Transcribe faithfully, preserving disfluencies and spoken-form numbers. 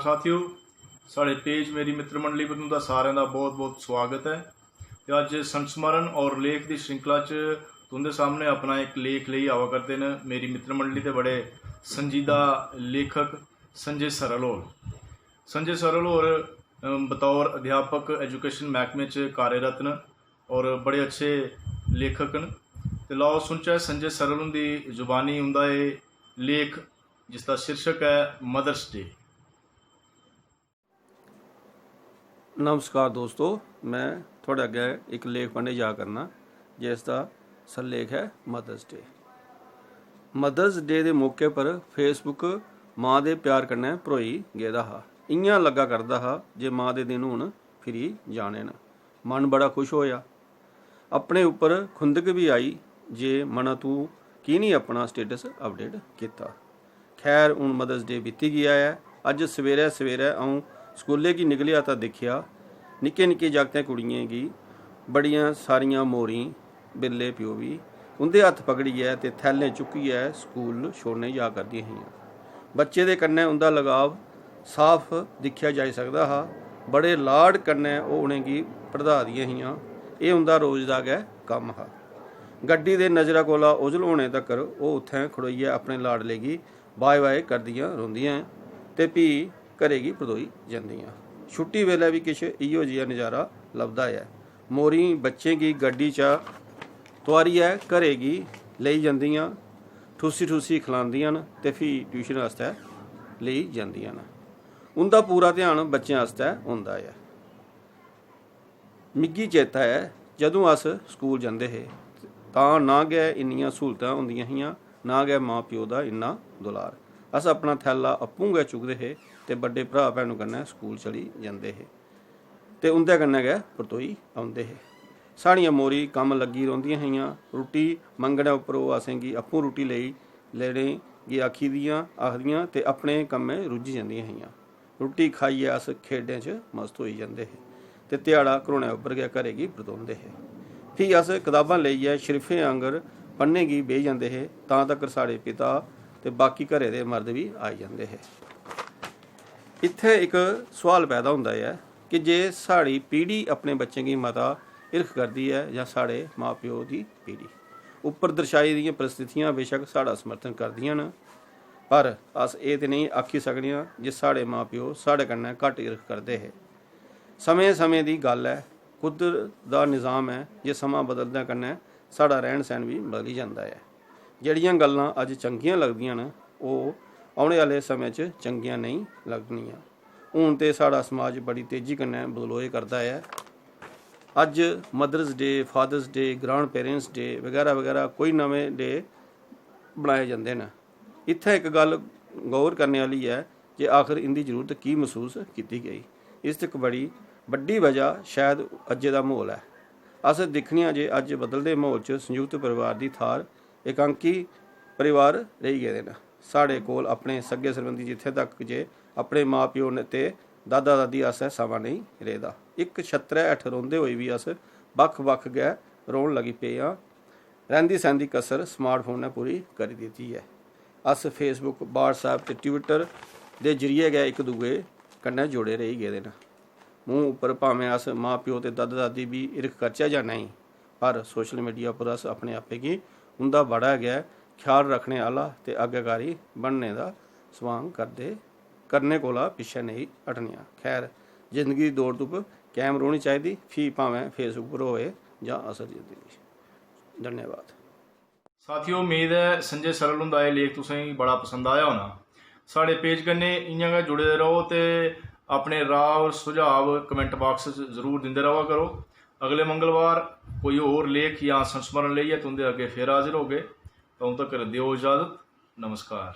साथियो, साढ़े पेज मेरी मित्र मंडली पर तुं'दा सारें दा बहुत बहुत स्वागत ऐ। ते अज्ज संस्मरण और लेख दी श्रृंखला च तुं'दे सामने अपना इक लेख लेई आवा करदे न मेरी मित्र मंडली दे बड़े संजीदा लेखक संजय सरल होर। संजय सरल होर, अम, बतौर अध्यापक एजुकेशन मैह्कमे च कार्यरत न और बड़े अच्छे लेखक न। ते लाओ सुनचै संजय सरल हुंदी जुबानी उं'दा एह् लेख, जिसदा शीर्षक ऐ मदर्स डे। नमस्कार दोस्तो, मैं थुआढ़े अग्गें इक लेख पढ़ने जा करना, जिसदा सिरलेख ऐ मदर्स डे। मदर्स डे दे मौके पर फेसबुक मां दे प्यार कन्नै भरोई गेदा हा। इ'यां लग्गा करदा हा जे मां दे दिन हून फिरी जाने न। मन बड़ा खुश होआ। अपने उप्पर खुंदक बी आई जे मना तूं की निं अपना स्टेटस अपडेट कीता। खैर, हून मदर्स डे बीती गेआ ऐ। अज्ज सवेरै सवेरै अ'ऊं स्कूलै गी निकलेआ तां दिक्खेआ, निक्के निक्के जागतें कुड़ियें गी बड़ियां सारियां मोरीं, बिरले, प्योबी उं'दे हत्थ पकड़ियै ते थैले चुक्कियै स्कूल छोड़ने जा करदियां हियां। बच्चे दे कन्नै उं'दा लगाव साफ दिक्खेआ जाई सकदा हा। बड़े लाड कन्नै ओह् उ'नेंगी पढ़दा दियां हियां। एह् उं'दा रोज दा गै कम्म हा। गड्डी दे नजरा कोला ओझल होने तगर ओह् उत्थें खड़ोइयै अपने लाडले गी बाय बाय करदियां रौंह्दियां ते फ्ही घरै गी परतोई जंदियां। छुट्टी बेल्लै बी किश इ'यो जेहा नजारा लभदा ऐ। मोरीं बच्चें गी गड्डी चा तुआरियै घरै गी लेई जंदियां, ठूसी ठूसी खलांदियां न ते फ्ही ट्यूशन आस्तै लेई जंदियां न। उं'दा पूरा ध्यान बच्चें आस्तै होंदा ऐ। मिगी चेता ऐ, जदूं अस स्कूल जंदे हे तां ना गै इन्नियां स्हूलतां होंदियां हियां, ना गै मां प्यो दा इन्ना दुलार। अस अपना थैला आपूं गै चुकदे हे ते बड्डे भ्राऽ भैनू कन्नै स्कूल चली जंदे हे ते उं'दे कन्नै गै परतोई औंदे हे। साढ़ियां मोरी कम्म लग्गी रौंह्दियां हियां। रुट्टी मंगने उप्पर ओह् असेंगी आपूं रुट्टी लेई लेने गी आखी दियां आखदियां ते अपने कम्मै रुज्झी जंदियां हियां। रुट्टी खाइयै अस खेढें च मस्त होई जंदे हे ते ध्याड़ा घरोने उप्पर गै घरै गी परतोंदे हे। फ्ही अस कताबां लेइयै शरीफें आंगर पढ़ने गी बेही जंदे हे। तां तक्कर साढ़े पिता ते बाकी घरै दे मर्द बी आई जंदे हे। इत्थें इक सोआल पैदा होंदा ऐ कि जे साढ़ी पीढ़ी अपने बच्चें गी मता हिरख करदी ऐ जां साढ़े मां प्यो दी पीढ़ी। उप्पर दर्शाई दियां परिस्थितियां बेशक साढ़ा समर्थन करदियां न, पर अस एह् ते नेईं आखी सकने आं जे साढ़े मां प्यो साढ़े कन्नै घट्ट हिरख करदे हे। समें समें दी गल्ल ऐ, कुदरत दा निज़ाम ऐ जे समां बदलदे कन्नै साढ़ा रैह्न सैह्न बी बदली जंदा ऐ। जेह्ड़ियां गल्लां अज्ज चंगियां लगदियां न, ओह् औने आह्ले समें च चंगियां नेईं लगनियां। हून ते साढ़ा समाज बड़ी तेजी कन्नै बदलोए करदा ऐ। अज्ज mother's day, father's day, grandparents day बगैरा बगैरा कोई नमें डे बनाए जंदे न। इत्थै इक गल्ल गौर करने आह्ली ऐ जे आखर इं'दी जरूरत की मसूस कीती गेई। इस च इक बड़ी बड्डी वजह शायद अज्जै दा म्हौल ऐ। अस दिक्खने आं जे अज्ज बदलदे म्हौल च संयुक्त परिवार दी थाह्र एकांकी परिवार रेही गेदे न। साढ़े कोल अपने सगे सरबंधी, जित्थें तक जे अपने मां प्यो न ते दादा दादी आस्तै समां नेईं रेह्दा। इक छत्तरै हेठ रौंह्दे होई बी अस बक्ख बक्ख गै रौह्न लगी पे आं। रैंह्दी सैंह्दी कसर स्मार्टफोन ने पूरी करी दित्ती ऐ। अस फेसबुक, WhatsApp ते Twitter दे जरिए गै इक दुए कन्नै जुड़े रेही गेदे न। मूंह उप्पर भामें अस मां प्यो ते दादा दादी बी हिरख करचै जां नेईं, पर सोशल मीडिया उप्पर अस अपने आपै गी उं'दा बड़ा गै ख्याल रक्खने आह्ला ते आज्ञाकारी बनने दा स्वांग करदे करने कोला पिच्छें नेईं हटने आं। खैर, जिंदगी दी दौड़ धुप्प कायम रौह्नी चाहिदी, फ्ही भामें फेसबुक पर होए जां असल जिंदगी। धन्यवाद। साथियो, उम्मीद ऐ संजय सरल हुंदा एह् लेख तुसें गी बड़ा पसंद आया होना। साढ़े पेज कन्नै इ'यां गै जुड़े दे र'वो ते अपने राऽ और सुझाव कमेंट बाक्स च जरूर दिंदे र'वा करो। अगले मंगलवार कोई होर लेख जां संस्मरण लेइयै तुं'दे अग्गें फिर हाजिर होगे। तदूं तक्कर देओ इजाजत। नमस्कार।